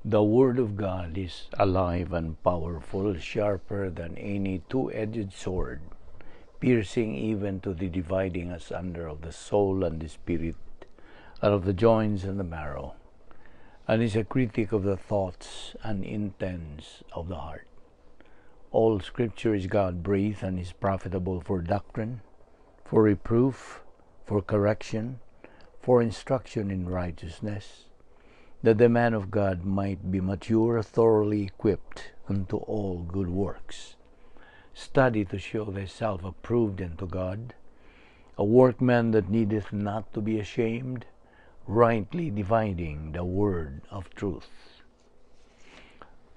The Word of God is alive and powerful, sharper than any two-edged sword, piercing even to the dividing asunder of the soul and the spirit, and of the joints and the marrow, and is a critic of the thoughts and intents of the heart. All Scripture is God-breathed and is profitable for doctrine, for reproof, for correction, for instruction in righteousness, that the man of God might be mature, thoroughly equipped unto all good works. Study to show thyself approved unto God, a workman that needeth not to be ashamed, rightly dividing the word of truth.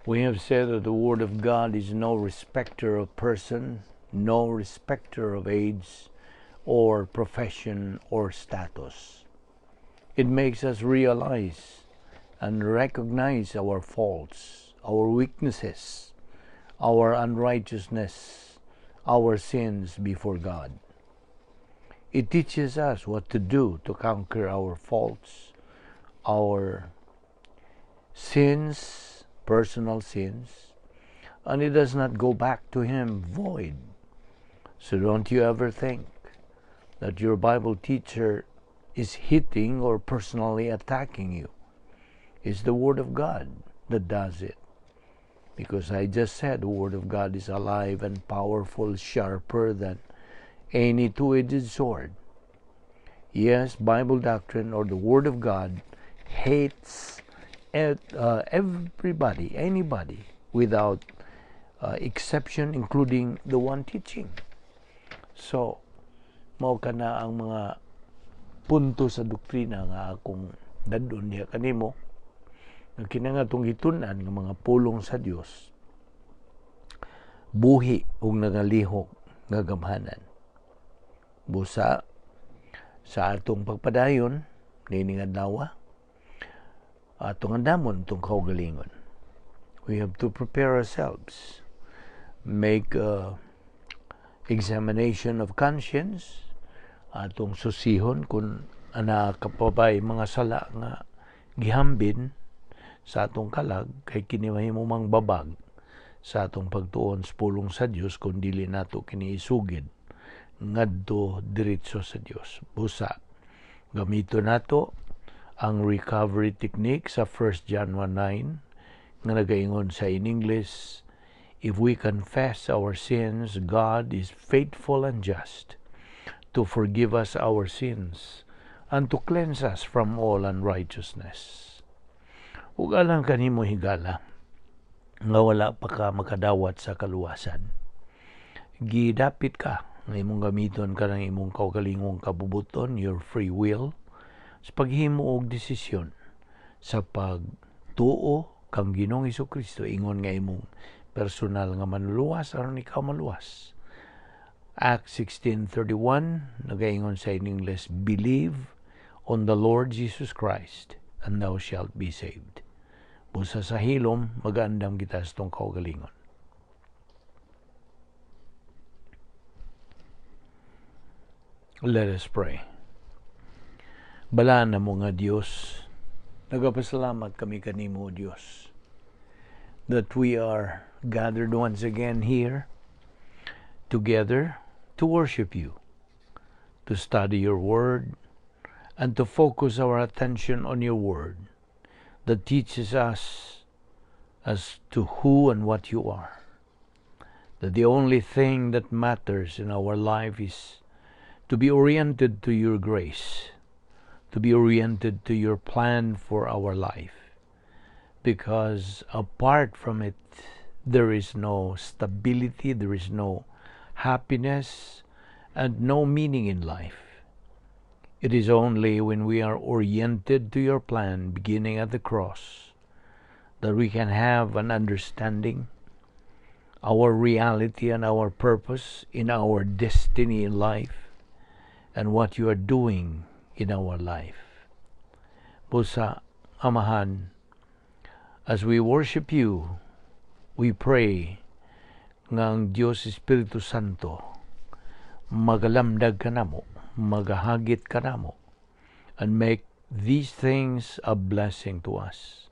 We have said that the Word of God is no respecter of person, no respecter of age, or profession, or status. It makes us realize and recognize our faults, our weaknesses, our unrighteousness, our sins before God. It teaches us what to do to conquer our faults, our sins, personal sins, and it does not go back to Him void. So don't you ever think that your Bible teacher is hitting or personally attacking you. It's the Word of God that does it. Because I just said the Word of God is alive and powerful, sharper than any two-edged sword. Yes, Bible doctrine or the Word of God hates everybody, anybody, without exception, including the one teaching. So, mao kana ang mga punto sa doktrina nga akong dad-on diha kanimo, nga kina nga atong gitun-an nga mga pulong sa Dios buhi ug nagalihok nga gamhanan. Busa sa atong pagpadayon niining adlaw, atong andamon atong kaugalingon. We have to prepare ourselves, make a examination of conscience, atong susihon kung ana kapabay mga sala nga gihambin sa atong kalag, kay kini mahimo mang babag sa atong pagtuon sa pulong sa Dios kung dili nato kini isugid ngadto diretso sa Dios. Busa gamito nato ang recovery technique sa 1 John 1:9 nga nagaingon sa in English, "If we confess our sins, God is faithful and just to forgive us our sins and to cleanse us from all unrighteousness." Ug alang kanimo, higala, nga wala pa ka makadawat sa kaluwasan, gidapit ka nga imong gamiton ka ng imong kaugalingong kabubuton, your free will, sa paghimo og desisyon sa pagtuo kang Ginoong Hesukristo ingon nga imong personal nga manluluwas aron ikaw maluwas. Acts 16:31 nagaingon sa in English, "Believe on the Lord Jesus Christ and thou shalt be saved." Busa sa hilom, mag-andam kita sa itong kaugalingon. Let us pray. Balaan na mo nga Diyos, nagapasalamat kami kanimo, Diyos, that we are gathered once again here together to worship you, to study your word, and to focus our attention on your word that teaches us as to who and what you are. That the only thing that matters in our life is to be oriented to your grace, to be oriented to your plan for our life. Because apart from it, there is no stability, there is no happiness, and no meaning in life. It is only when we are oriented to your plan, beginning at the cross, that we can have an understanding, our reality and our purpose in our destiny in life, and what you are doing in our life. Busa, Amahan, as we worship you, we pray nga ang Diyos Espiritu Santo magalamdag kanamo, magahagit kanamo, and make these things a blessing to us.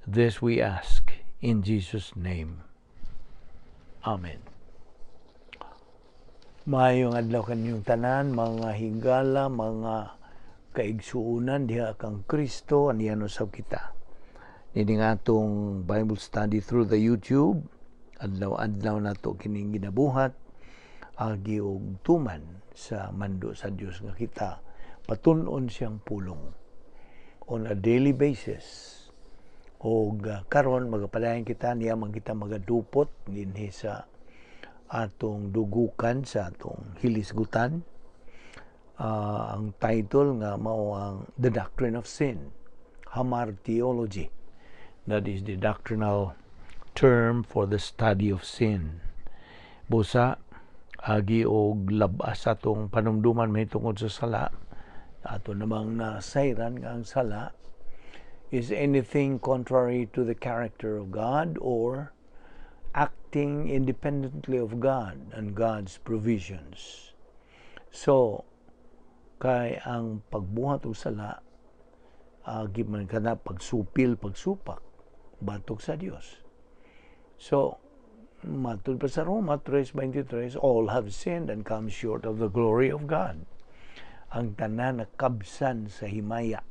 This we ask in Jesus' name. Amen. Maayong adlaw kaninyong tanan, mga higala, mga kaigsuonan diha kang Kristo, aniyan usab kita. Nining atong Bible study through the YouTube, adlaw-adlaw nato kining ginabuhat agi og tuman sa mando sa Dios nga kita patun-on siyang pulong on a daily basis. Og karon magapadayon kita niya man kita magadupot dinhi sa atong dugukan sa atong hilisgutan. Ang title nga mao ang The Doctrine of Sin, Hamartiology. That is the doctrinal term for the study of sin. Busa agi og labas sa atong panumduman mahitungod sa sala, ato namang nasayran nga ang sala is anything contrary to the character of God or acting independently of God and God's provisions. So, kay ang pagbuhat og sala, agi man kana pagsupil, pagsupak batok sa Dios. So, matud pa sa Roma 3:23, all have sinned and come short of the glory of God. Ang tanan nakabsan sa himaya.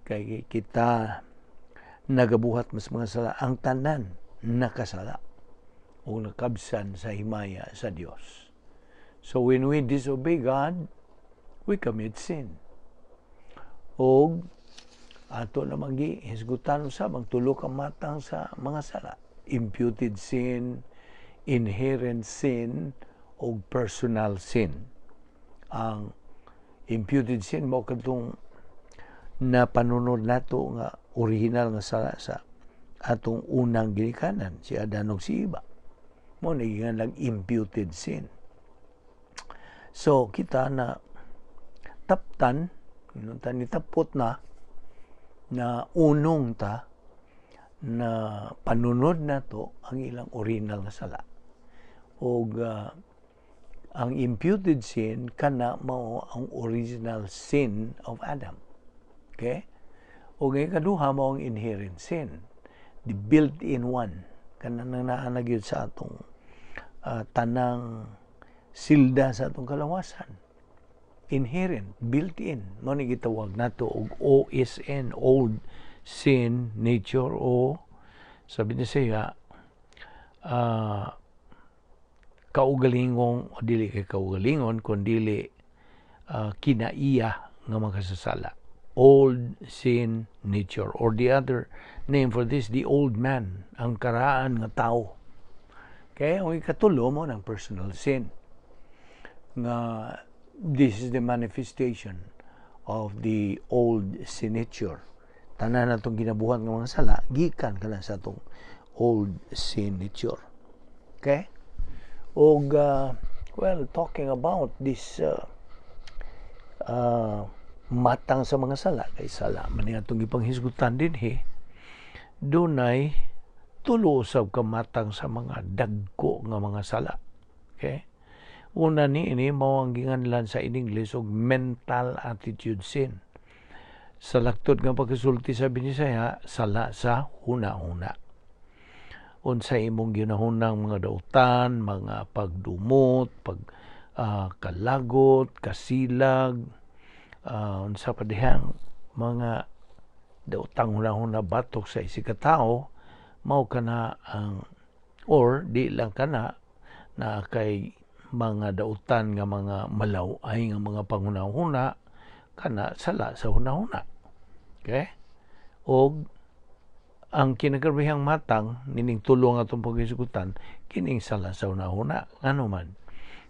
Kay kita nagabuhat mas mga sala, ang tanan nakasala o nakabsan sa himaya sa Dios. So when we disobey God, we commit sin. Og ato namang gihisgutan usab ang tulo ka matang sa mga sala: imputed sin, inherent sin, o personal sin. Ang imputed sin mao kadtong na panunod nato nga original nga sala sa atong unang ginikanan, si Adan ug si Eva. Mao ni nga imputed sin. So kita na taptan, ta ni tapot na na unong ta na panunod nato ang ilang original nga sala. Og ang imputed sin kana mao ang original sin of Adam. Okay? O ngay kaduha mao ang inherent sin, the built-in one. Kana nang naa na gyud sa atong tanang silda sa atong kalawasan. Inherent, built-in. Mao ni gitawag nato og OSN, old sin nature, o sabi niya siya kaugalingong o dili kay kaugalingon kun dili kinaiya nga makasasala, old sin nature, or the other name for this, the old man, ang karaan nga tao. Kaya ang ikatulo mao ng personal sin nga this is the manifestation of the old sin nature. Tanan natong ginabuhat nga mga sala gikan kana sa atong old sin nature. Okay? Og well, talking about this matang sa mga sala, kay sala man ni atong gipanghisgutan dinhi, dunay tulo usab ka matang sa mga dagko nga mga sala. Okay? Una ni ini mao ang ginganlan sa in English og mental attitude sin. Sa laktod nga pagkasulti sa Binisaya, sala sa huna-huna. Unsa imong ginahunang mga dautan, mga pagdumot, pag kalagot, kasilag, unsa pa dihang mga daotang hunahuna batok sa isig ka tawo, mao kana ang, or di lang kana na kay mga dautan nga mga malaw-ay nga mga panghunahuna, kana sala sa hunahuna. Okay? Og ang kinagrabehang matang nining tulo nga atong paghisgutan kining sala sa hunahuna. Ngano man?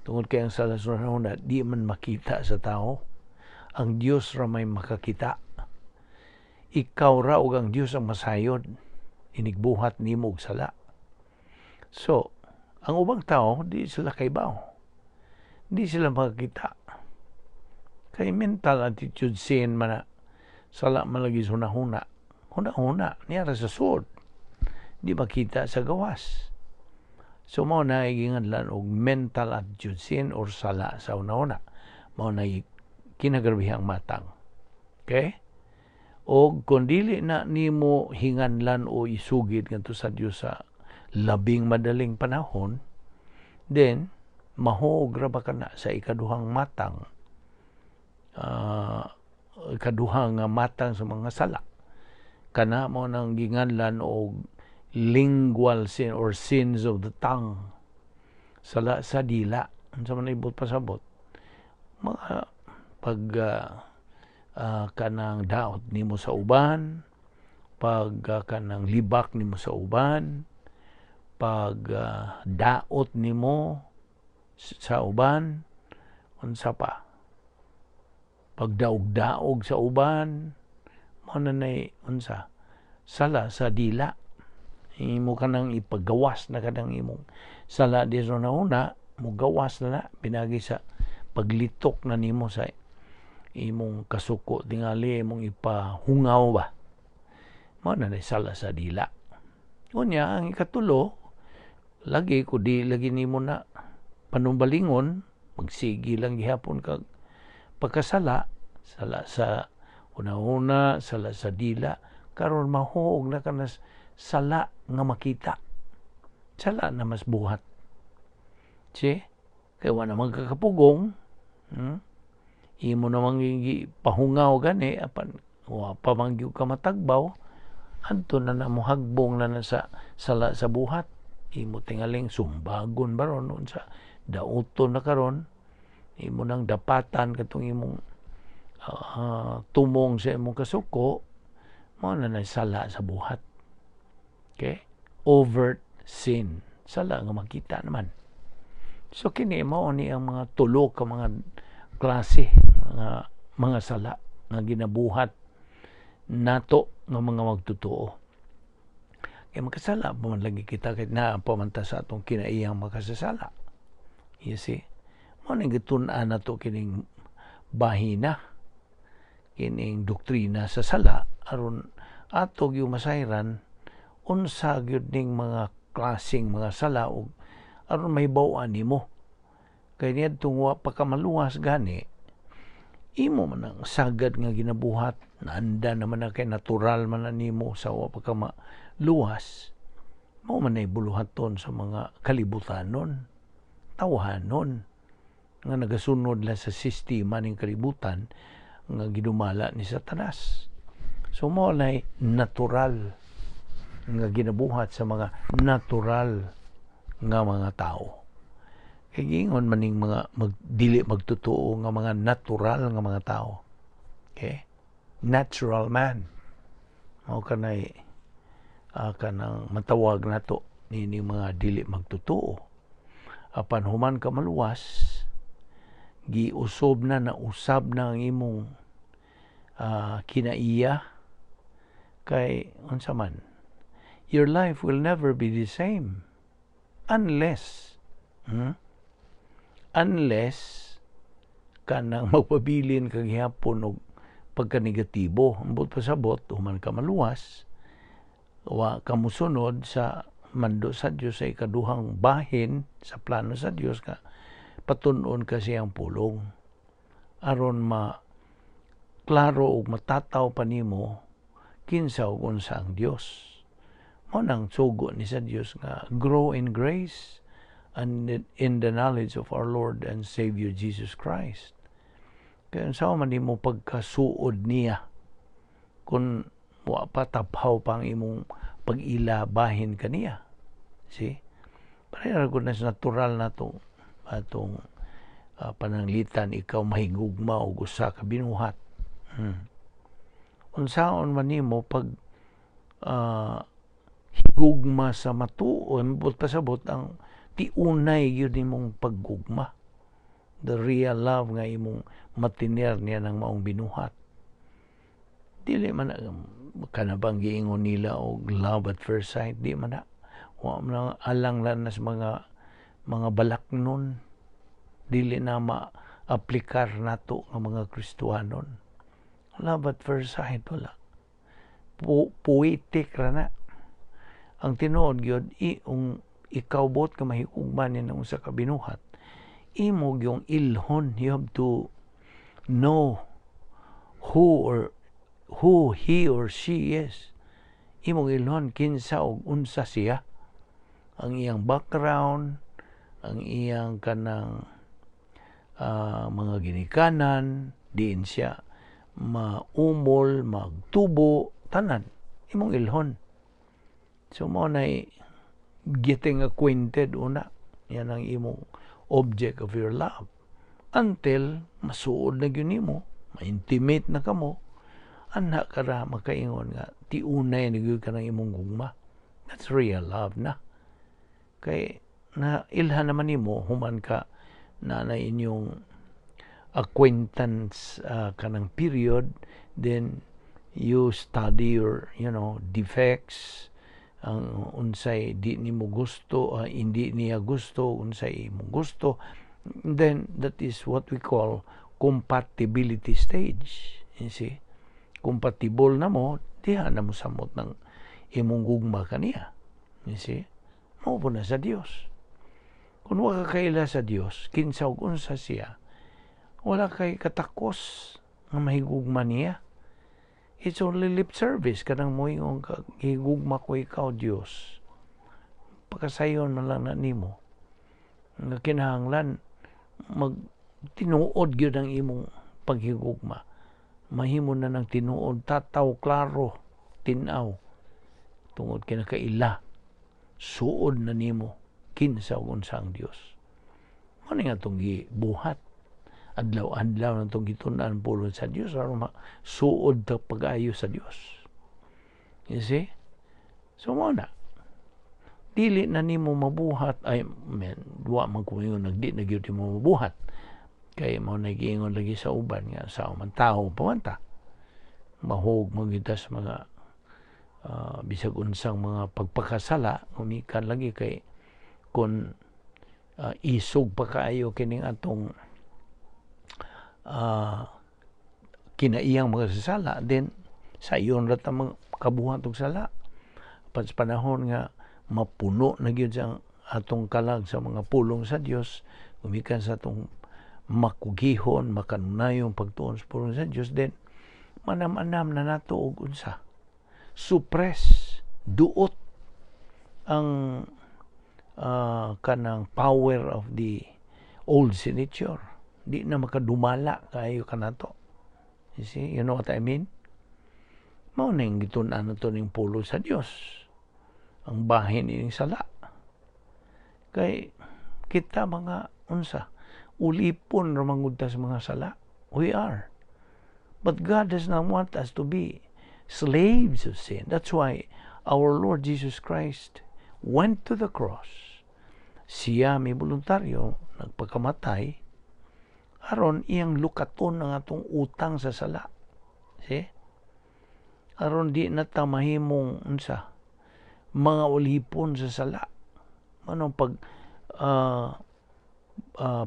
Tungod kay ang sala sa hunahuna di man makita sa tao. Ang Dios ra may makakita. Ikaw ra ug ang Dios ang masayod inigbuhat nimo og sala. So, ang ubang tao di sila kaibaw. Di sila makakita. Kay mental attitude sin man na, sala man lagi sa hunahuna. Hunahuna niya ra sa sud. Di makita sa gawas. So mao na ginganlan og mental attitude sin or sala sa hunahuna. Mao na kinagrabihang matang. Okay? O kung dili na nimo hinganlan o isugid ngadto sa Dios sa labing madaling panahon, then mahuog ra ba kana sa ikaduhang matang, ikaduhang nga matang sa mga sala. Kana mao nang ginganlan og lingual sin or sins of the tongue, sala sa dila. Unsa man ibot pasabot? Mga pag kanang daot nimo sa uban, pag kanang libak nimo sa uban, pag daot nimo sa uban, unsa pa, pagdaog-daog sa uban, mao na nay unsa, sala sa dila. Imo kanang ipagawas na kanang imong sala di sa una, mugawas na na pinagi sa paglitok na nimo sa imong kasuko, tingali imong ipahungaw ba, mao na nay sala sa dila. Unya ang ikatulo lagi, kung di lagi nimo na panumbalingon, magsigi lang gihapon kag pagkasala, sala sa una-una, sala sa dila, karon mahuog na ka na sala nga makita, sala na mas buhat. See? Kay wa naman kakapugong, Imo namang pahungaw gani, apan wa pa man gyud ka matagbaw, adto na na mohagbong na na sa sala sa buhat. Imo tingaling sumbagon baron unsa, dauton na karon, imo nang dapatan katong imong tumong sa imong kasuko, mao na na sala sa buhat. Okay? Overt sin. Sala nga makita naman. So kini mao ni ang mga tulo ka mga klase mga sala nga ginabuhat nato nga mga magtotoo. Kay makasala pa man lagi kita kahit naa pa man ta sa atong kinaiyang makasasala. You see? Mao ning gitun-an nato kining bahina, kining doktrina sa sala, aron ato gyud masayran unsa gyud ning mga klaseng mga sala ug aron mahibaw-an nimo. Kay niadtong wa pa ka maluwas gani, imo man ang sagad nga ginabuhat, naanda naman na kay natural man na nimo sa wa pa ka maluwas, mao man ay buluhaton sa mga kalibutanon, tawhanon, nga nagasunod lang sa sistema ning kalibutan nga gidumala ni Satanas. So mao nay natural nga ginabuhat sa mga natural nga mga tao. Kay giingon man ning mga dili magtotoo nga mga natural nga mga tao. Okay? Natural man. Mao kanay kanang matawag nato nining mga dili magtotoo. Apan human ka maluwas, giusob na, nausab na ang imong kinaiya, kay unsa man, your life will never be the same unless unless kanang magpabilin kag gihapon og pagkanegatibo. Ambot pasabot, human ka maluwas, wa ka mosunod sa mando sa Dios sa ikaduhang bahin sa plano sa Dios ka patun-on ka siyang pulong aron ma klaro ug matataw pa nimo kinsa ug unsa ang Dios. Mao nang sugo ni sa Dios nga grow in grace and in the knowledge of our Lord and Savior Jesus Christ. Kaya unsa man nimo pagkasuod niya kung wa pa, taphaw pa ang imong pag-ila bahin kaniya? See? Pareha ra na sa natural na to atong pananglitan ikaw mahigugma og usa ka binuhat. Unsaon man nimo pag higugma sa matuon, but pasabot ang tiunay gyud nimong paggugma, the real love nga imong matiner niya ng maong binuhat? Dili man kana bang giingon nila og love at first sight, di man na. Wa man, alang lang na sa mga balaknon, dili na ma-aplikar nato nga mga Kristohanon. Love at first sight, wala. Poetic ra na. Ang tinuod gyud, ung ikaw bot ka mahigugma ni ng usa ka binuhat, imo gyung ilhon. You have to know who or who he or she is. Imong ilhon kinsa og unsa siya, ang iyang background, ang iyang kanang mga ginikanan, diin siya maumol, magtubo, tanan imong ilhon. So mao na getting acquainted una. Yan ang imong object of your love until masuod na gyud nimo, ma-intimate na kamo, anha ka ra makaingon nga tiunay na gyud ka ng imong gugma. That's real love na, kay na ilhan naman nimo human ka na inyong acquaintance, kanang period. Then you study your defects, ang unsay di nimo gusto, hindi niya gusto, unsay imong gusto. Then that is what we call compatibility stage, you see. Compatible na mo, diha na mo samot ng imong gugma kaniya, you see. Mao po na sa Dios. Kung wa ka kaila sa Dios kinsa ug unsa siya, wala kay katakos nga mahigugma niya. It's only lip service, kanang moingon ka, "Higugma ko ikaw, Dios." Pakasayon man lang na nimo nga kinahanglan mag tinuod gyud ang imong paghigugma, mahimo na ng tinuod, tataw, klaro, tin-aw, tungod kay nakaila, suod na nimo kinsa ug unsa ang Dios. Mao ni nga atong gibuhat adlaw-adlaw na itong gitun-an pulong sa Dios aron suod ta pag-ayo sa Dios, you see. So mao na, dili na nimo mabuhat ay men wa man ko ingon nagdi na gyud mo mabuhat, kay mao na giingon lagi sa uban nga sa man tao pa man ta, mahog man gyud sa mga bisag unsang mga pagpakasala. Umikan lagi kay kung isog pa kaayo kining atong kinaiyang mga sala, then sayon ra ta mga kabuhat og sala. Sa panahon nga mapuno na gyud sa atong kalag sa mga pulong sa Dios, gumikan sa atong makugihon, makanunayong pagtuon sa pulong sa Dios, then manam-anam na nato og unsa, suppress, duot ang kanang power of the old sin nature. Di na makadumala kayo kanato, you see? You know what I mean? Mao na yung gitun-an nato ning pulong sa Dios, ang bahin ining sala, kay kita mga unsa, ulipon ra man sa mga sala. We are, but God does not want us to be slaves of sin. That's why our Lord Jesus Christ went to the cross. Siya may voluntaryo nagpakamatay aron iyang lukaton ang atong utang sa sala. See? Aron di na ta mahimong unsa, mga ulipon sa sala. Manong pag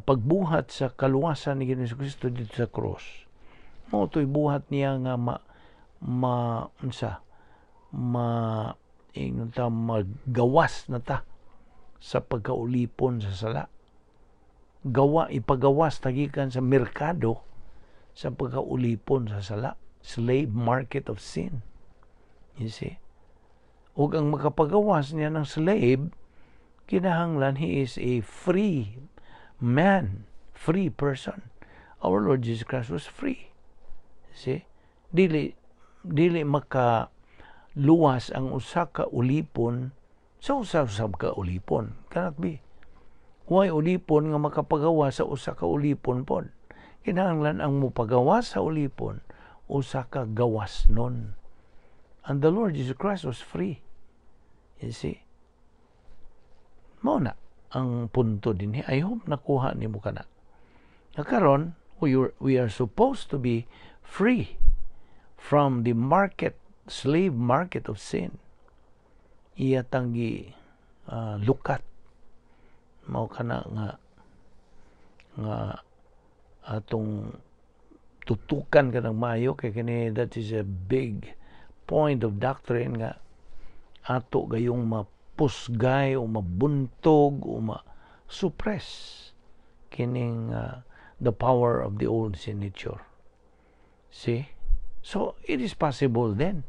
pagbuhat sa kaluwasan ni Ginoong Kristo dito sa cross. Mao to'y buhat niya nga ma, ma unsa, ma ingon ta, magawas na ta sa pagkaulipon sa sala. Gawa, ipagawas tagikan sa merkado sa pagkaulipon sa sala. Slave market of sin. You see? Ug ang makapagawas niya ng slave, kinahanglan he is a free man, free person. Our Lord Jesus Christ was free. See? Dili dili maka luwas ang usa ka ulipon sa usa usab ka ulipon. Cannot be. Way ulipon nga makapagawa sa usa ka ulipon pod. Kinahanglan ang mopagawas sa ulipon usa ka gawas nun. And the Lord Jesus Christ was free. You see? Mao na ang punto din. I hope nakuha nimo kana. Na karon, we are supposed to be free from the market, slave market of sin. Iya tanggi lukat. Mao kana nga nga atong tutukan kanang maayo, kay kini, that is a big point of doctrine nga ato gayong mapusgay o mabuntog o ma-suppress kining the power of the old sin nature. See? So, it is possible then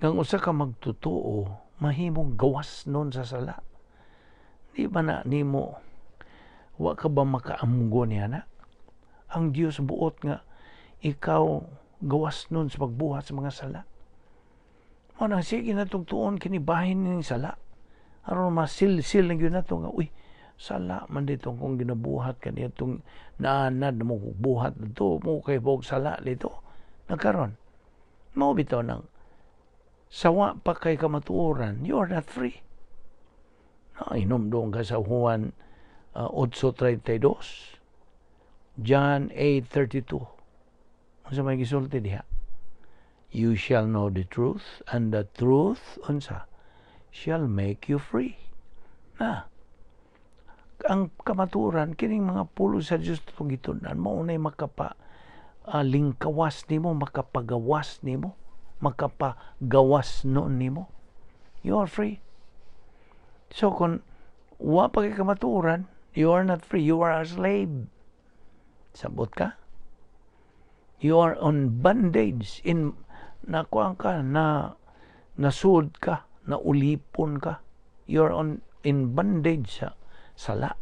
nga ang usa ka magtotoo mahimong gawas nun sa sala. Di ba na nimo, wa ka ba makaamgo niya na? Ang Dios buot nga ikaw gawas nun sa pagbuhat sa mga sala. Mao nang sige na tuon kini bahin ning sala. Aron masilsil na gyud nato nga, uy, sala man dito kung ginabuhat kaniadtong naanad mo buhat dito mo kay bog sala dito. Nagkaron mao bitaw nang sawa pa kay kamatuoran, you are not free. No, inom ka sa Juan 8:32, John 8:32. Unsa may gisulti diha? "You shall know the truth, and the truth," unsa, "shall make you free." Na ang kamatuoran, kining mga pulong sa Dios itong gitun-an, mao nay makapa lingkawas nimo, makapagawas nimo, makapagawas noon nimo. You are free. So kung wa pa kay kamatuoran, you are not free, you are a slave. Sabot ka? You are on bondage, in nakuan ka na, nasud ka, na ulipon ka. You are on in bondage sa sala.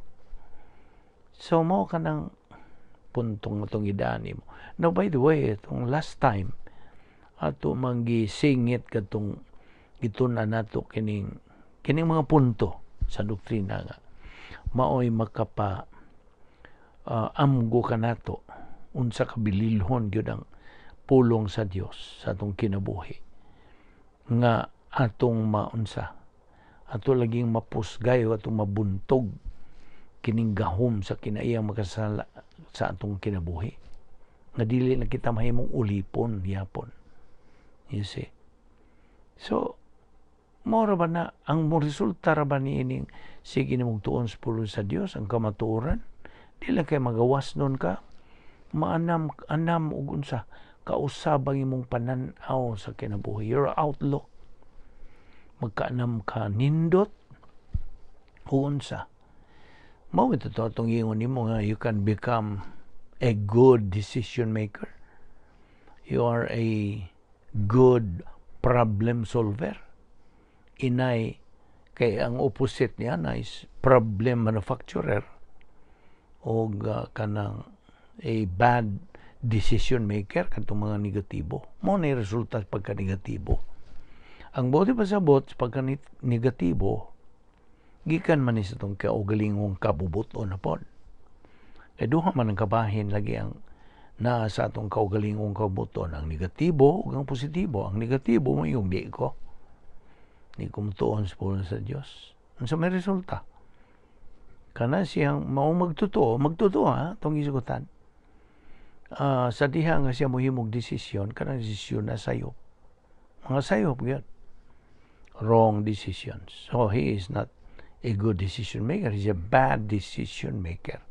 So mao ka ng puntong itong idani mo. Now, by the way, itong last time ato manggisingit katong gitun-an nato kining mga punto sa doktrina nga maoy makapa amgo kanato unsa ka bililhon gyud ang pulong sa Dios sa atong kinabuhi nga atong maunsa, ato laging mapusgay o atong mabuntog kining gahom sa kinaiyang makasala sa atong kinabuhi nga dili na kita mahimong ulipon yapon, you see. So mao ra ba na ang mo resulta ra ba niining sige nimong tuon sa pulong sa Dios, ang kamatuoran? Di lang kay magawas nun ka, maanam anam og unsa kausab ang imong panan-aw sa kinabuhi, your outlook, magkaanam ka nindot o unsa. Mao ito to atong ingon nimo nga you can become a good decision maker, you are a good problem solver. Inay kay ang opposite niya na is problem manufacturer o kanang a bad decision maker, kadtong mga negatibo. Mao na resulta pagka negatibo. Ang buot pasabot, pagka negatibo, gikan man ni sa itong kaugalingong kabubuton na pod. Kay duha man ang kabahin lagi ang naa sa atong kaugalingong kabubuton, ang negatibo ug ang positibo. Ang negatibo mo yung di ko mutuon sa pulong sa Dios. Unsa may resulta? Kana siyang mao magtotoo, magtotoo ha, itong isugutan. Sa diha nga siya mohimog desisyon, kanang desisyon na sayop. Mga sayop gyud. Wrong decisions. So he is not a good decision maker. He's a bad decision maker.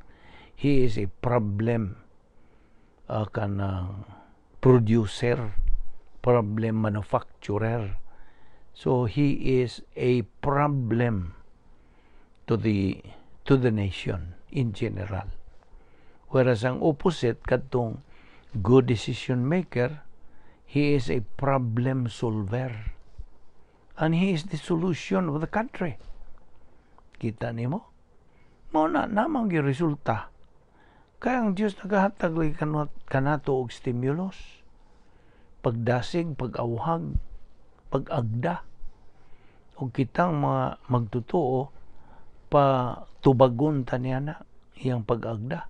He is a problem kanang producer, problem manufacturer. So he is a problem to the nation in general. Whereas ang opposite, kadtong good decision maker, he is a problem solver. And he is the solution of the country. Kita nimo? Mao na namang gyud resulta. Kaya ang Dios nagahatag lagi kanato og stimulus. Pagdasig, pag-awhag, pag-agda. Ug kitang mga magtotoo, pa tubagon ta niya na iyang pag-agda.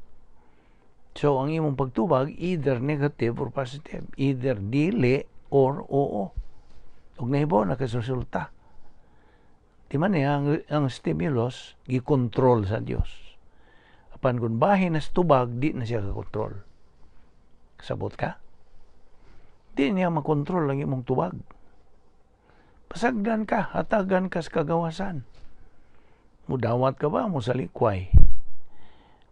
So ang imong pagtubag, either negative or positive, either dili or oo. Ug nahibaw na kay resulta. Di man niya ang stimulus gikontrol sa Dios. Apan kung bahin na sa tubag, di na siya kakontrol. Sabot ka? Di niya makontrol ang imong tubag. Pasagdan ka, hatagan ka sa kagawasan. Mudawat ka ba, mo salikway?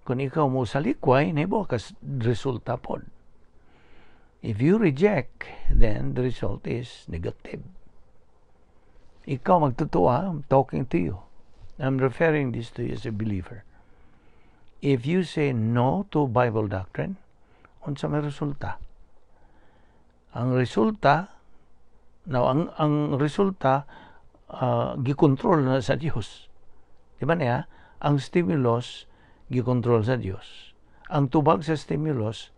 Kung ikaw mo salikway, nahibaw ka resulta pod. If you reject, then the result is negative. Ikaw magtotoo, I'm talking to you. I'm referring this to you as a believer. If you say no to Bible doctrine, unsa may resulta? Ang resulta, now ang resulta gikontrol na sa Dios. Di ba niya? Ang stimulus gikontrol sa Dios. Ang tubag sa stimulus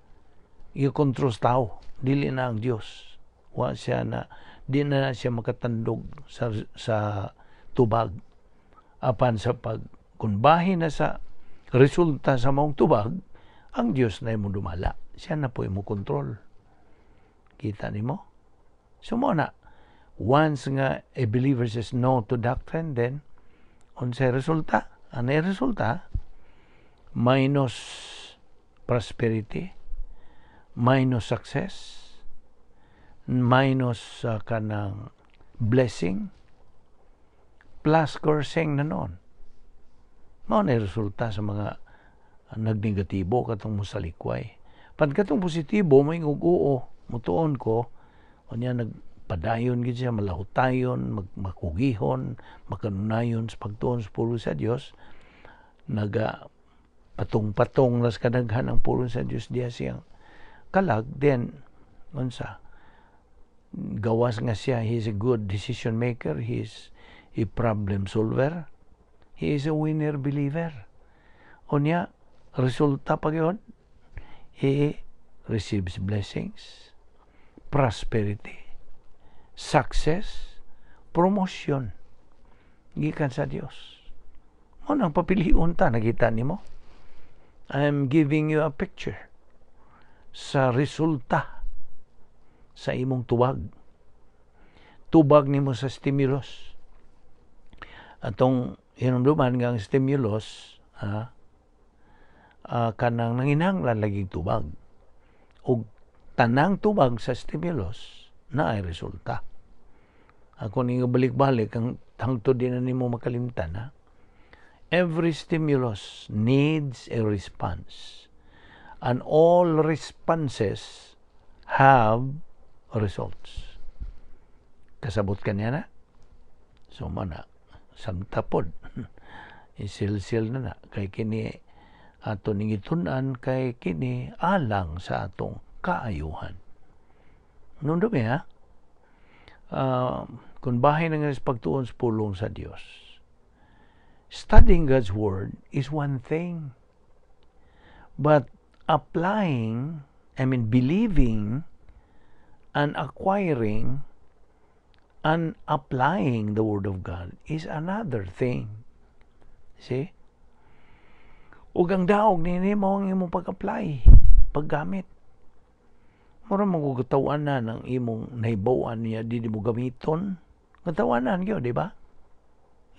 gikontrol sa tao, dili na ang Dios. Wa siya na di na siya makatandog sa tubag. Apan sa pag kunbahin na sa resulta sa maong tubag, ang Dios na imo dumala. Siya na po imo kontrol. Kita nimo? So mo na, once nga a believer says no to doctrine, then unsay resulta? Ano yung resulta? Minus prosperity, minus success, minus kanang blessing, plus cursing na noon. Mao na resulta sa mga nagnegatibo katong mosalikway. Pan katong positibo, may oo, mutuon ko, unya nagpadayon gid siya, malahutayon, makugihon, makanunayon sa pagtuon sa pulong sa Dios, naga patong-patong las kadaghan ang pulong sa Dios diya siyang kalag, then unsa, gawas nga siya, he is a good decision maker, he is a problem solver, he is a winner believer. Unya, resulta pa gyud, he receives blessings, prosperity, success, promotion gikan sa Dios. Mo nang papilion ta, nakita nimo? I'm giving you a picture sa resulta sa imong tubag. Tubag nimo sa stimulus. Atong hinumduman nga ang stimulus, kanang nanginahanglan lagi tubag. Og tanang tubag sa stimulus na ay resulta. Ako ning balik-balik ang hangtod di na nimo makalimtan, ha. Every stimulus needs a response. And all responses have results. Kasabot ka niya na? So mana, samtapod. Isilsil na na. Kay kini ato ning gitun-an, kay kini alang sa atong kaayuhan. Nundumi ha? Kung bahin nga sa pagtuon sa pulong sa Dios. Studying God's Word is one thing. But applying, I mean believing and acquiring and applying the Word of God is another thing. See? Ug ang daog nini mo ang imong pag-apply, paggamit. Mura mo katawanan ang imong nahibaw-an niya di mo gamiton. Katawanan gyud, di ba?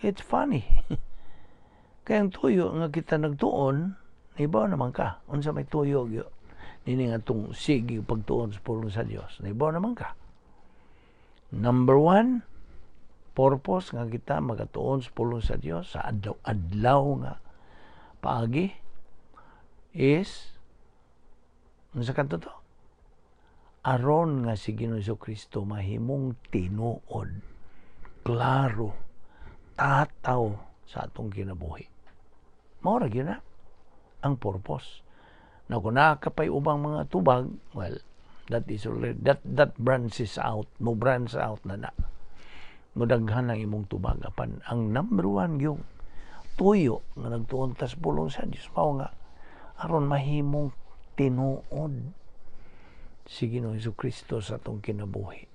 It's funny. Kaya ang tuyo nga kita nagtuon, nahibaw naman ka. Unsa may tuyo gyud nini nga itong sige pagtuon sa pulong sa Dios. Nahibaw naman ka. Number one, purpose nga kita magatuon sa pulong sa Dios sa adlaw-adlaw nga paagi is unsa kadto to? Aron nga si Ginoong Kristo mahimong tinuod, klaro, tataw sa atong kinabuhi. Mao ra gyud na ang purpose. Na kung nakapay ubang mga tubag, well, that is already, that branches out, mo branch out na na. Mudaghan ang imong tubag. Apan ang number one yung tuyo nga nagtuon tas pulong sa Dios mao nga aron mahimong tinuod si Ginoong Kristo sa atong kinabuhi.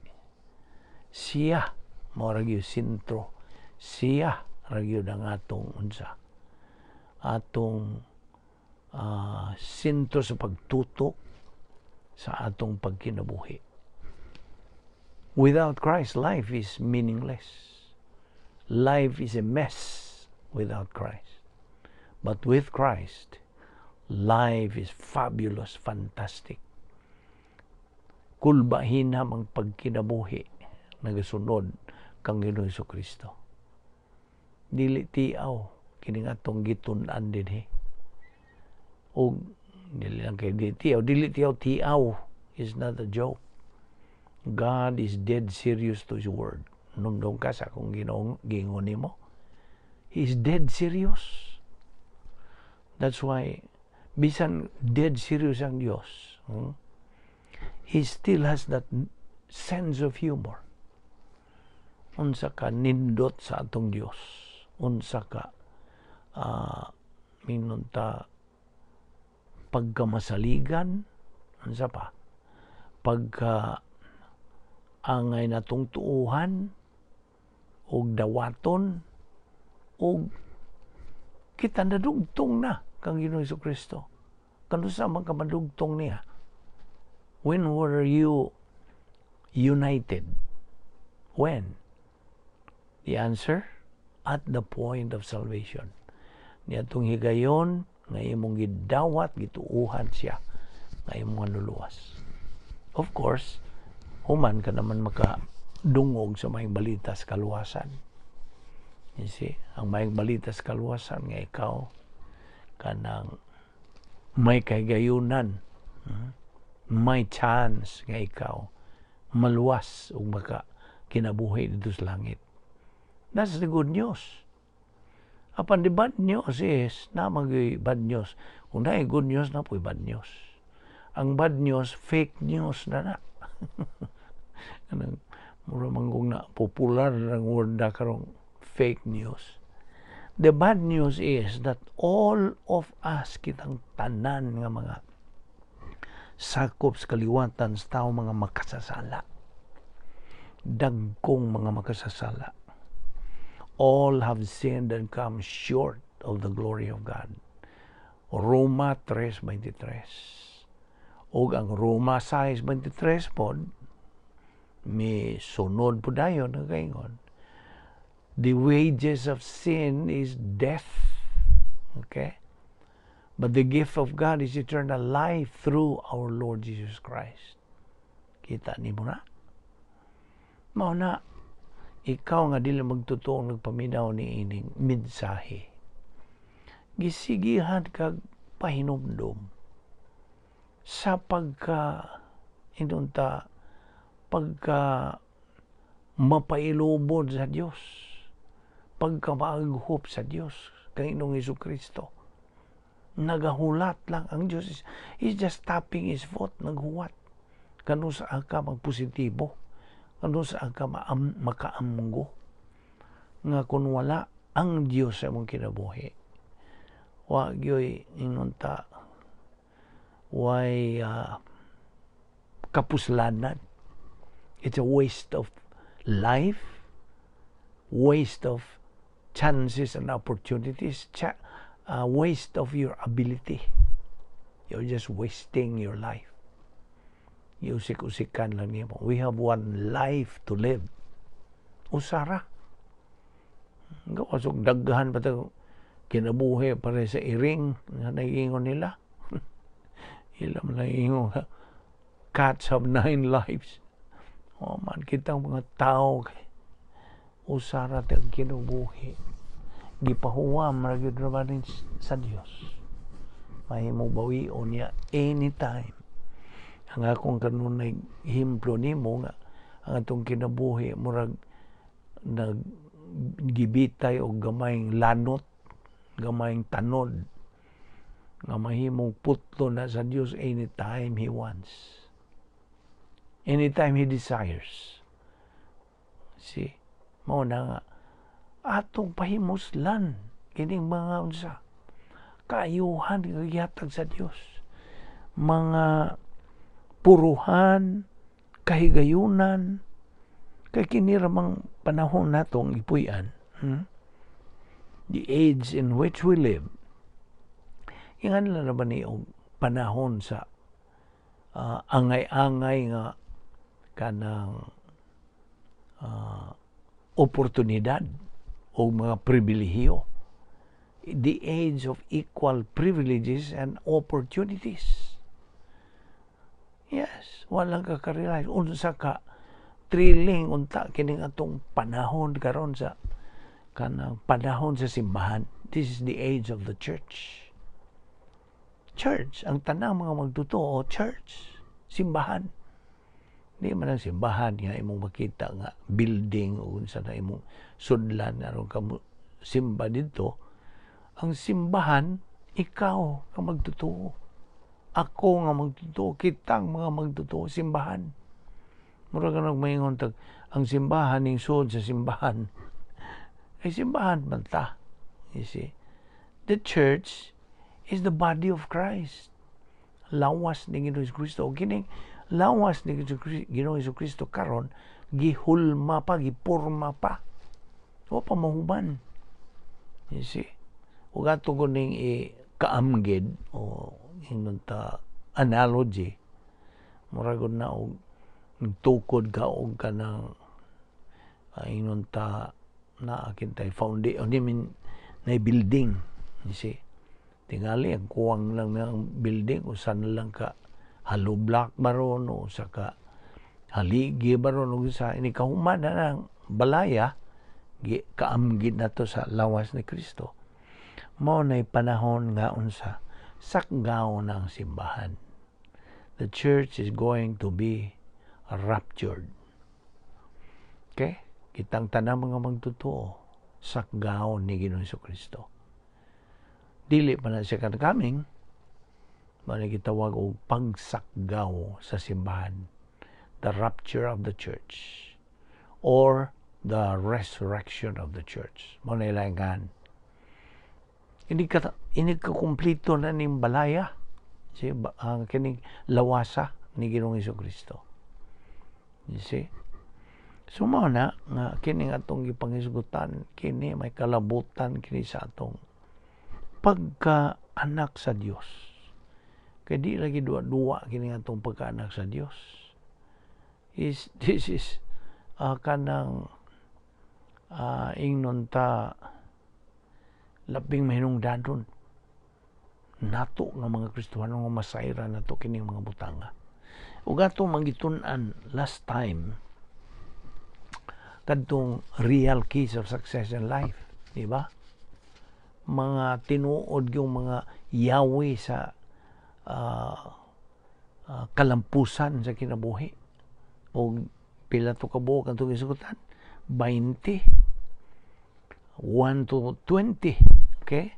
Siya mao ra gyud sentro. Siya ra gyud ang atong unsa, atong sentro sa pagtutok sa atong pagkinabuhi. Without Christ, life is meaningless. Life is a mess without Christ. But with Christ, life is fabulous, fantastic. Kulbahin ang pagkinabuhi nagasunod kang Ginoong Kristo. Dili tiaw kini atong gitun-an dinhi. Og dili lang kay dili tiaw, dili tiaw, tiaw is not a joke. God is dead serious to His word. Numdong ka sa akong Ginoong gingon nimo. He is dead serious. That's why bisan dead serious ang Dios, he still has that sense of humor. Unsa ka nindot sa atong Dios. Unsa ka miingon ta pagkamasaligan, unsa pa, pagka angay natong tuuhan og dawaton og kita nadugtong na kang Ginoong Kristo. Kanus-a man ka madugtong niya? When were you united? When? The answer, at the point of salvation. Niadtong higayon nga imong gidawat, gituuhan siya nga imong manluluwas. Of course, human ka naman makadungog sa maayong balita sa kaluwasan. You see, ang maayong balita sa kaluwasan nga ikaw kanang may kahigayunan, may chance nga ikaw maluwas ug maka kinabuhi didto sa langit. That's the good news. Apan the bad news is, naa man bad news. Kung naay good news, naa poy bad news. Ang bad news, fake news na na. Kanang mura man kung na popular ang word na karong fake news. The bad news is that all of us, kitang tanan nga mga sakop sa kaliwatan sa tao, mga makasasala. Dagkong mga makasasala. All have sinned and come short of the glory of God. Roma 3.23. Ug ang Roma 6.23 pod, mi sunod po dayon nagaingon. The wages of sin is death. Okay? But the gift of God is eternal life through our Lord Jesus Christ. Kita nimo na? Mao na, ikaw nga dili magtutuong nagpaminaw ni ining mensahe. Gisigihan kag pahinumdom sa pagka inunta pagka mapailubod sa Dios, pagka maaghop sa Dios kang Ginoong Kristo. Nagahulat lang ang Dios. He's just tapping His foot, naghuwat kanus-a ka magpositibo, kanus-a ka makaamgo nga kung wala ang Dios sa imong kinabuhi, wa gyoy ingon ta way kapuslanan. It's a waste of life, waste of chances and opportunities, waste of your ability. You're just wasting your life. Giusik-usikan lang nimo. We have one life to live. Usa ra. Gawas og daghan pa ta kinabuhi pare sa iring nga naiingon nila. Ila man naiingon nga cats have nine lives. O man kitang mga tao kay usa ra tag kinabuhi. Gipahuwam ra gyud ra ba sa Dios. Mahimo bawion niya anytime. Ang akong kanunay himplo nimo nga ang atong kinabuhi murag nag gibitay og gamayng lanot, gamayng tanod nga mahimong putlo na sa Dios anytime He wants. Anytime He desires. See? Mao na nga atong pahimuslan kining mga unsa kaayuhan nga gihatag sa Dios. Mga puruhan, kahigayunan, kay kini ra mang panahon natong ipuy-an, The age in which we live, ingan na ba ni og panahon sa angay-angay nga kanang oportunidad o mga pribilehiyo. The age of equal privileges and opportunities. Yes, walang ka ka-realize. Unsa ka thrilling unta kining atong panahon karon sa kanang panahon sa simbahan. This is the age of the church. Church, ang tanang mga magtotoo, church, simbahan. Di man ang simbahan nga imong makita nga building o unsa na imong sudlan aron ka simba didto. Ang simbahan, ikaw ang magtotoo. Ako nga magtotoo, kitang mga magtotoo, simbahan. Mura ka nagmaingon tag ang simbahan ning sud sa simbahan. Ay, simbahan man ta. You see? The church is the body of Christ. Lawas ni Ginoong Kristo. O kining lawas ni Ginoong Kristo karon gihulma pa, gipurma pa. O pa mahuman. You see? Ug ato ko ning i kaamgid o ingon ta analogy, murag na og nagtukod ka og kanang ingon ta naa kitay foundation, I mean, na building, you see? Tingali ang kuwang lang ng building, usa na lang ka hollow block baron o sa ka haligi baron o sa ini kahuman na ng balaya, gi kaamgid na to sa lawas ni Kristo. Mao nay panahon nga unsa, sakgaw ng simbahan. The church is going to be raptured. Okay? Kitang tanang mga magtotoo, sakgaw ni Ginoong Kristo. Dili pa na siya coming, mao gitawag og pagsakgaw sa simbahan. The rapture of the church or the resurrection of the church. Mao na ilangan. Hindi ka kumplito na ning balaya. Si ang kining lawasa ni Ginoong Kristo. You see? So mao na nga kining atong gipanghisgutan, kini may kalabutan kini sa atong pagka-anak sa Dios. Kay di lagi duwa-duwa kini atong pagkaanak sa Dios. Is this is kanang ingnon ta labing mahinungdanon nato nga mga Kristohano nga masayra nato kining mga butanga. Ug ato mangitun-an last time kadtong real keys of success in life, di ba? Mga tinuod yung mga yawi sa kalampusan sa kinabuhi. O pila to kabuok ang isugutan? 20. 1 to 20. Okay?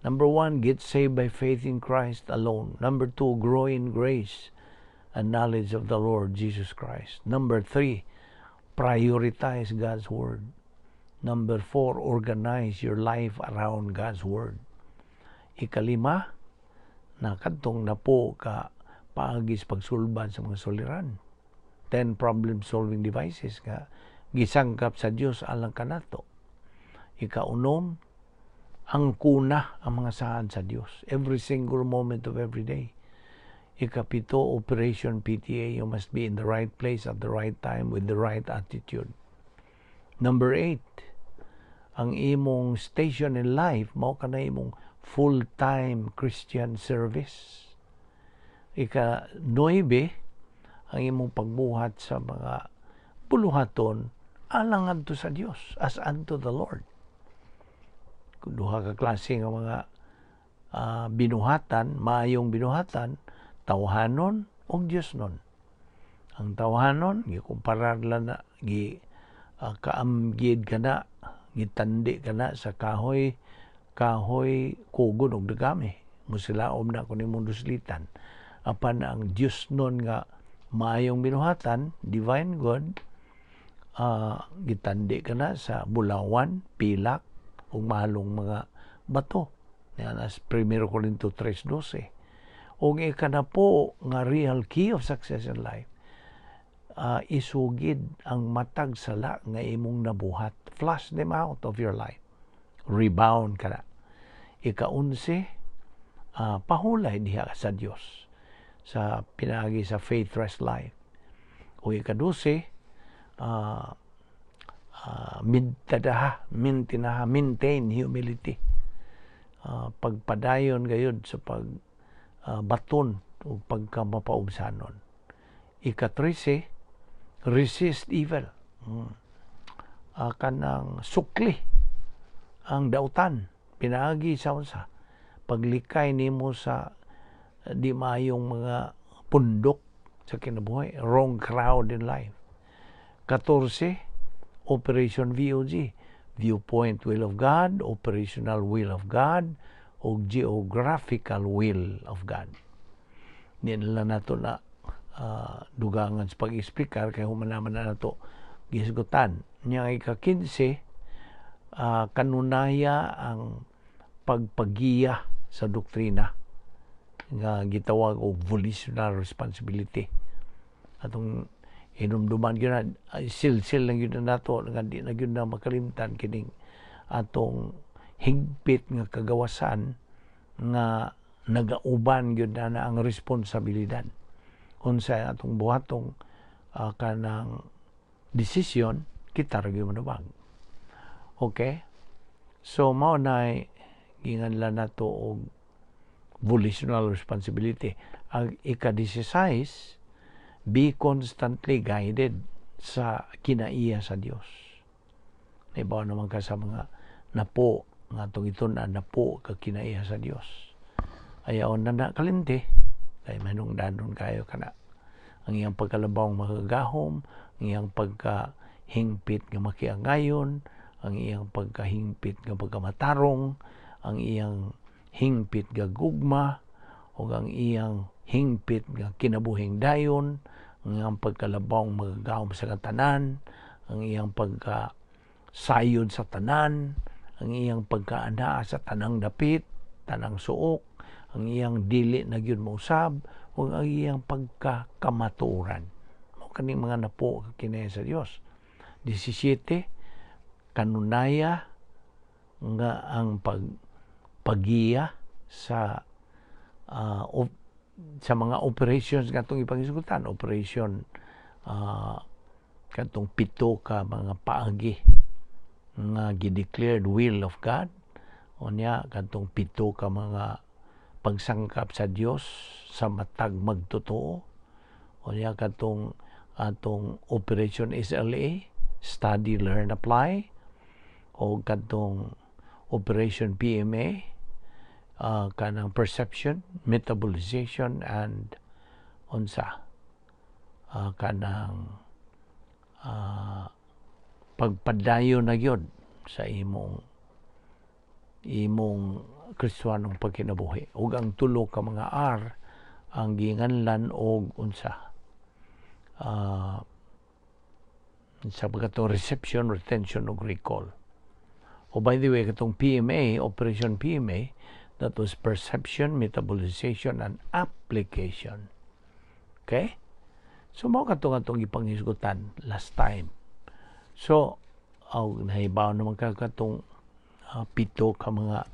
Number one, get saved by faith in Christ alone. Number two, grow in grace and knowledge of the Lord Jesus Christ. Number three, prioritize God's Word. Number four, organize your life around God's Word. Ikalima, na kadtong napo ka paagi sa pagsulbad sa mga suliran. 10 problem-solving devices nga gisangkap sa Dios alang kanato. Ikaunom, ang kuna ang mga saad sa Dios every single moment of every day. Ikapito, Operation PTA, you must be in the right place at the right time with the right attitude. Number 8, ang imong station in life, mao ka na imong full-time Christian service. Ika 9, ang imong pagbuhat sa mga buluhaton alang adto sa Dios, as unto the Lord. Kung duha ka klase nga mga binuhatan, maayong binuhatan, tawhanon o Diosnon. Ang tawhanon, gikumparar lang na, gi kaamgid ka na, gitandi ka na sa kahoy, kahoy kugon og dagami. Musilaom na kung imong duslitan. Apan ang Diosnon nga maayong binuhatan, divine good, gitandi ka na sa bulawan, pilak, ug mahalong mga bato. Yan as 1 Corinto 3:12. Ug ikanapo nga real key of success in life, isugid ang matag sala nga imong nabuhat. Flush them out of your life. Rebound ka na. Ikaunse, pahulay diha sa Dios sa pinaagi sa faith rest life. O ikadose, mintadaha, mintinaha, maintain humility. Pagpadayon gayud sa pag baton o pagkamapaubsanon. Ika-13, resist evil. Kanang sukli ang dautan pinaagi sa unsa, paglikay nimo sa di maayong mga pundok sa kinabuhi, wrong crowd in life. 14, Operation VOG, viewpoint will of God, operational will of God, o geographical will of God. Di nila nato na dugangan sa pag-explicar kay human naman na nato gihisgutan. Nya ang ika-15, kanunaya ang pagpagiya sa doktrina nga gitawag og volitional responsibility. Atong hinumduman gyud na, silsil lang gyud na nato nga di na gyud na makalimtan kining atong higpit nga kagawasan nga nagauban gyud na ang responsibilidad. Unsa atong buhatong kanang desisyon, kita ra gyud manubag. Okay? So mao na ginganlan nato og volitional responsibility. Ang ika-16, be constantly guided sa kinaiya sa Dios. Naibaw naman ka sa mga napo nga atong itun-an, napo ka kinaiya sa Dios. Ayaw na kalimti kay manungdanon kayo kana ang iyang pagkalabawng makagagahom, ang iyang pagkahingpit nga makiangayon, ang iyang pagkahingpit nga pagkamatarong, ang iyang hingpit nga gugma, ug ang iyang hingpit nga kinabuhing dayon, ang iyang pagkalabawng magagahom sa tanan, ang iyang pagkasayod sa tanan, ang iyang pagkaanaa sa tanang dapit, tanang suok, ang iyang dili na gyud mausab, ug ang iyang pagkakamatuoran. Mao kaning mga napo kinaiya sa Dios. 17, kanunaya nga ang pagpagiya sa mga operations nga atong ipanghisgutan, operation katong pito ka mga paagi nga gi-declared will of God, unya katong pito ka mga pagsangkap sa Dios sa matag magtotoo, unya katong atong operation SLA, study, learn, apply, o katong operation PMA, kanang perception, metabolization, and unsa kanang pagpadayon na gyud sa imong imong Kristohanong pagkinabuhi. Ug ang tulo ka mga R ang ginganlan og unsa sa pagkatong reception, retention ug recall. O by the way, katong PMA, Operation PMA, that was perception, metabolization, and application. Okay? So, mao katong atong ipanghisgutan last time. So, aw nahibaw naman ka katong pito ka mga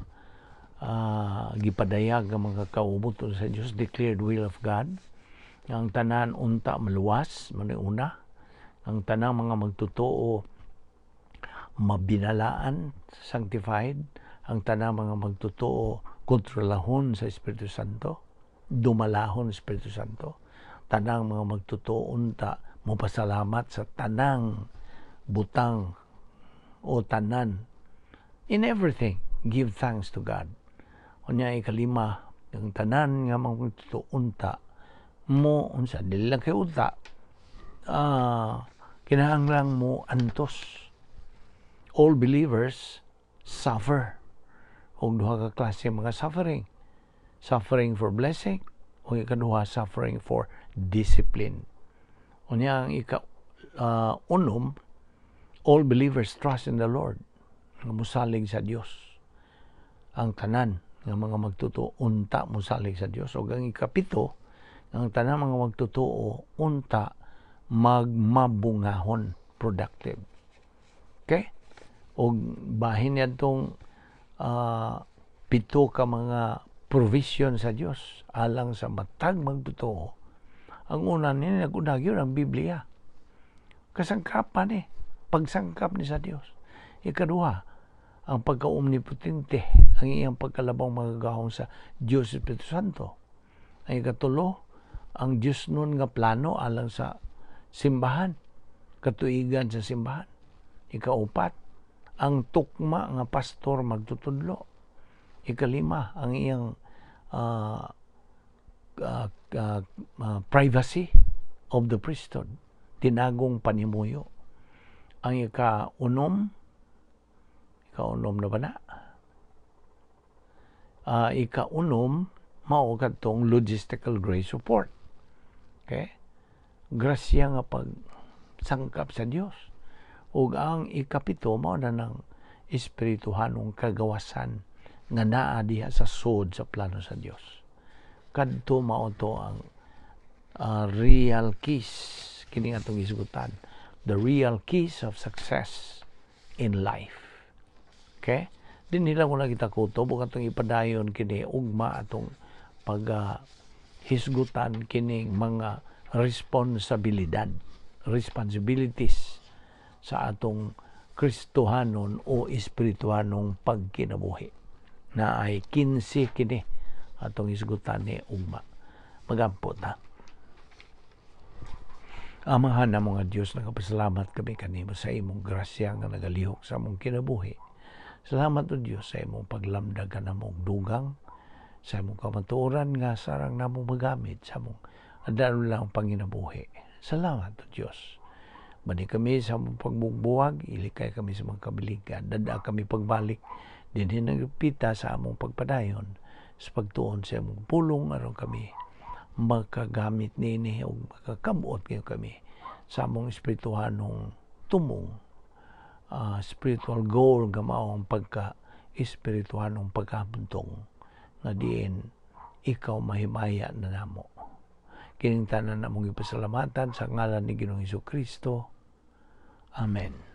gipadayag nga mga kaubuton sa Dios, declared will of God. Ang tanan unta maluwas, man una. Ang tanang mga magtotoo mabinalaan, sanctified. Ang tanang mga magtotoo kontrolahon sa Espiritu Santo, dumalahon sa Espiritu Santo. Tanang mga magtotoo unta mopasalamat sa tanang butang o tanan. In everything, give thanks to God. Unya ikalima, ang tanan nga mga magtotoo unta mo unsa, dili lang kay unta kinahanglan mo antos. All believers suffer, og duha ka klase mga suffering: suffering for blessing o ikaduha, suffering for discipline. Unya ang ika unom, all believers trust in the Lord, nga mosalig sa Dios. Ang tanan nga mga magtotoo unta mosalig sa Dios. Ug ang ikapito, ang tanang mga magtotoo unta magmabungahon, productive. Okay? Og bahin niadtong pito ka mga provision sa Dios alang sa matag magtotoo. Ang una ni naguna gyud ang Biblia. Kasangkapan ni, pagsangkap ni sa Dios. Ikaduha, ang pagka-omnipotente, ang iyang pagkalabang magagahom sa Dios Espiritu Santo. Ang ikatulo, ang Dios nun nga plano alang sa simbahan, katuigan sa simbahan. Ikaupat, ang tukma nga pastor magtutudlo. Ikalima, ang iyang privacy of the priesthood, tinagong panimuyo. Ang ika-unom, ika-unom na ba na? Ika-unom, mao kadtong logistical grace support. Okay? Grasya nga pag sangkap sa Dios. Ug ang ikapito mao na nang espirituhanong kagawasan nga naa diha sa sud sa plano sa Dios. Kadto mao to ang real keys kini atong hisgutan. The real keys of success in life. Okay? Dinhi lang muna kita kutob ug atong ipadayon kini ugma, atong pag hisgutan kining mga responsibilidad, responsibilities sa atong Kristohanon o espirituhanong pagkinabuhi na ay 15 kini atong hisgutan ni ugma. Magampo ta. Amahan namo nga Dios, nagapasalamat kami kanimo sa imong grasya nga nagalihok sa among kinabuhi. Salamat, O Dios, sa imong paglamdag kanamong dugang, sa imong kamatuoran nga sarang namo magamit sa among adlaw lang panginabuhi. Salamat, O Dios. Bani kami sa among pagbugbuwag, ilikay kami sa mga kabiligan, dad-a kami pagbalik dinhi nagpita sa among pagpadayon sa pagtuon sa imong pulong, aron kami makagamit nini ug makakabot kayo kami sa among espirituhanong tumong, spiritual goal nga mao ang pagka espirituhanong pagkabuntong nga diin ikaw mahimaya na namo. Kining tanan namong ipasalamatan sa ngalan ni Ginoong Kristo. Amen.